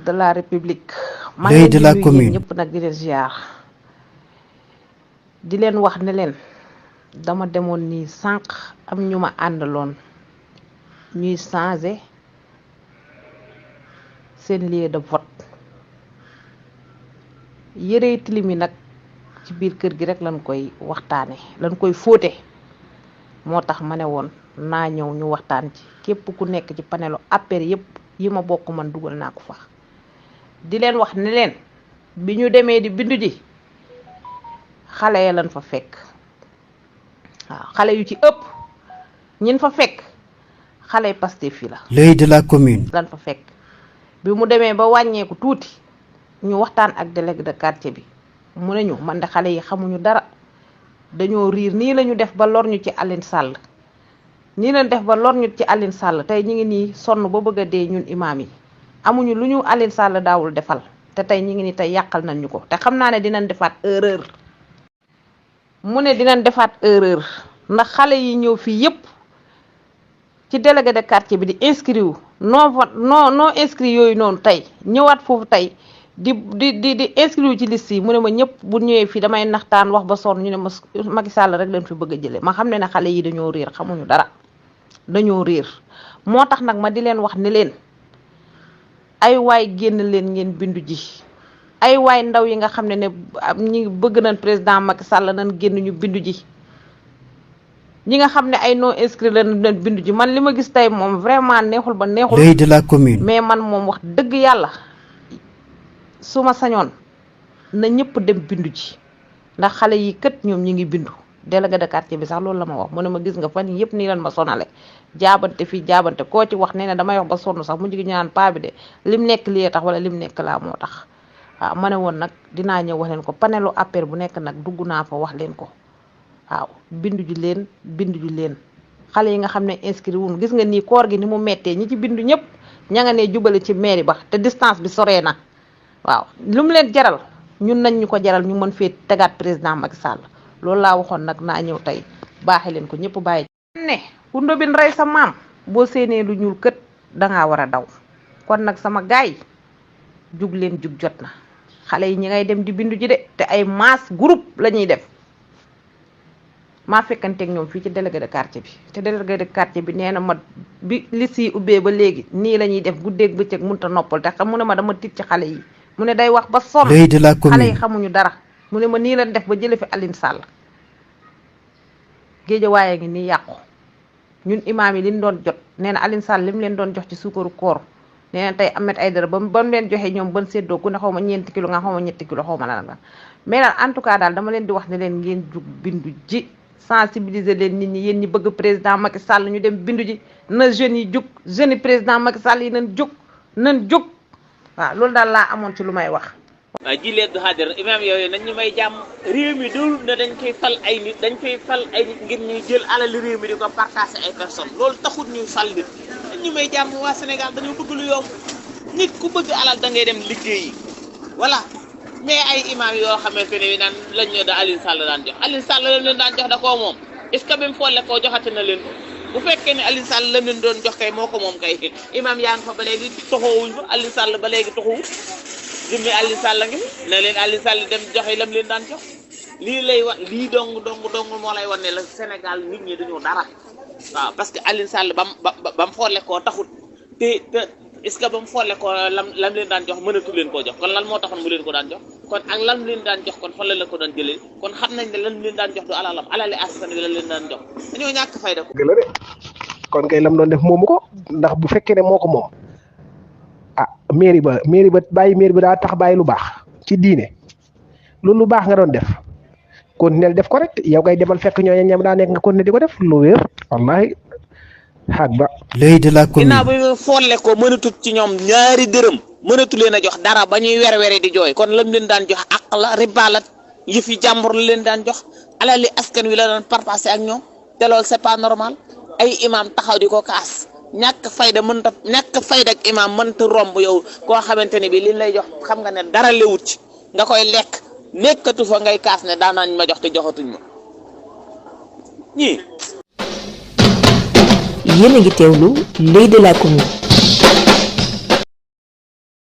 de la République. L'œil de la commune. ñëpp nag di leen ziar di leen wax ne leen dama demoon nii sànq am ñu ma àndaloon ñuy changer seen lieu de vote yërey tilim yi nag ci biir kër gi rek lañ koy waxtaane lañ koy fóote moo tax ma ne woon naa ñëw ñu waxtaan ci képp ku nekk ci panelu APR yépp yi ma bokk man dugal naa ko fa di leen wax ne leen bi ñu demee di bindu ji xale ya lañ fa fekk waaw xale yu ci ëpp ñin fa fekk xale Pastef fi la. L'œil de la commune. lañ fa fekk bi mu demee ba wàññeeku tuuti ñu waxtaan ak délégué de quartier bi mu ne ñu man de xale yi xamuñu dara dañoo riir nii lañu def ba lor ñu ci Aline Sall nii lañ def ba lor ñu ci Aline Sall tey ñu ngi nii sonn ba bëgg a dee ñun imaam yi amuñu lu ñu Aline Sall daawul defal te tey ñu ngi nii tey yàqal nañ ñu ko te xam naa ne dinañ defaat erreur mu ne dinañ defaat erreur ndax xale yi ñëw fii yépp ci délégué de quartier bi di inscrire non inscrit yooyu noonu tey ñëwaat foofu tey di inscrire ci liste yi mu ne ma ñëpp bu ñëwee fii damay naxtaan wax ba sonn ñu ne ma Macky Sall rek leen fi bëgg a jëlee ma xam ne ne xale yi dañoo réer xamuñu dara dañoo réer moo tax nag ma di leen wax ne leen ay waay génn leen ngeen bindu ji ay waay ndaw yi nga xam ne ñi bëgg nañ président Macky Sall nañ génn ñu bindu ji ñi nga xam ne ay non inscrit la nañ bindu ji man li ma gis tey moom vraiment neexul ba neexul. L'œil de la commune. mais man moom wax dëgg yàlla su ma sañoon na ñëpp dem bindu ji ndax xale yi kët ñoom ñi ngi bindu délégué de quartier bi sax loolu la ma wax mu ne ma gis nga fan yëpp nii lan ma sonale jaabante fii jaabante koo ci wax nee na damay wax ba sonn sax mu jigi ñaan paa bi de lim nekk lii tax wala lim nekk laa moo tax waaw ma ne woon nag dinaa ñëw wax leen ko panelu APR bu nekk nag dugg naa fa wax leen ko waaw bindu ji leen xale yi nga xam ne inscrit wuñ gis nga nii koor gi ni mu mettee ñi ci bindu ñëpp ña nga ne jubale ci mairie ba te distance bi soree na waaw lu mu leen jaral ñun nañ ñu ko jaral ñu mën fee tegaat président Macky Sall loolu laa waxoon nag naa ñëw tey baaxe leen ko ñëpp bàyyi ne ku ndobin rey sa maam boo séenee lu ñuul kët dangaa war a daw kon nag sama gaay jug leen jug jot na xale yi ñi ngay dem di bindu ji de te ay masse groupe la ñuy def maa fekkanteeg ñoom fii ci délégué de quartier bi te délégué de quartier bi nee na ma bi liste yi ubbee ba léegi nii la ñuy def guddeeg bëccëg mënut a noppal te xam mu ne ma dama tiit ci xale yi mu ne day wax ba sonn L'œil de la commune. xale yi xamuñu dara mu ne ma nii lañ def ba jële fi Aline Sall géej waaye ngi nii yàqu ñun imaam yi liñ doon jot nee na Aline Sall li mu leen doon jox ci suukaru koor nee na tey Ahmed Aïdara ba mu leen joxe ñoom ban séddoo ku ne xaw ma ñeenti kilo nga xaw ma ñetti kilo xaw ma lan nga mais daal en tout cas daal dama leen di wax ne leen ngeen jug bindu ji sensibiliser leen nit ñi yéen ñi bëgg président Macky Sall ñu dem bindu ji na jeunes yi jug jeunes yi président Macky Sall yi nañ jug waaw loolu daal laa amoon ci lu may wax. waaw ji leen du xaadir imaam yooyu nañ ñu may jàmm réew mi dul ne dañ koy fal ay nit ngir ñuy jël alal réew mi di ko partager ay personnes loolu taxut ñuy fal nit dañ ñu may jàmm waa Sénégal dañoo bëgg lu yomb nit ku bëgg alal da ngay dem liggéeyi voilà mais ay imaam yoo xamante ne bi naan lañ ñoo da Aline Sall daan jox Aline Sall lañ leen daan jox da koo moom est-ce que même foole koo joxate na leen bu fekkee ne Aline Sall lañ leen doon jox kay moo ko moom kay imaam yaa ngi fa ba léegi toxoowuñ fa Aline Sall ba léegi toxowu jëmmi Aline Sall ngi ne leen Aline Sall dem joxe lam leen daan jox lii lay wax lii dong moo lay wan ne la Sénégal nit ñi dañoo dara waaw parce que Aline Sall bam xoole koo taxut te est-ce que ba mu foole ko lam leen daan jox mënatu leen koo jox kon lan moo taxoon mu leen ko daan jox kon ak lam leen daan jox kon fan la ko doon jëlee kon xam nañ ne lan leen daan jox du alalam alali askan wi la leen daan jox dañoo ñàkk fayda ko. dëgg la de kon kay lam doon def moomu ko ndax bu fekkee ne moo ko moom ah mairie ba bàyyi mairie ba daa tax bàyyi lu baax ci diine loolu lu baax nga doon def continuer def ko rek yow kay demal fekk ñooñu ñam daa nekk nga continuer di ko def lu wér wallahi xaag ba. L'œil de la commune. ginnaaw bi folle ko mënatut ci ñoom ñaari dërëm mënatu leen a jox dara ba ñuy were di jooy kon lam leen daan jox àq la riba la yëfi jàmbur la leen daan jox alali askan wi la doon partager ak ñoom te loolu c'est pas normal ay imam taxaw di ko kaas ñàkk fayda ak imam mënta romb yow koo xamante ne bi liñ lay jox xam nga ne dara lewut ci nga koy lekk nekkatu fa ngay kaas ne daanañ ma jox te joxatuñ ma ñii. yéen a ngi teewlu l'œil de la commune.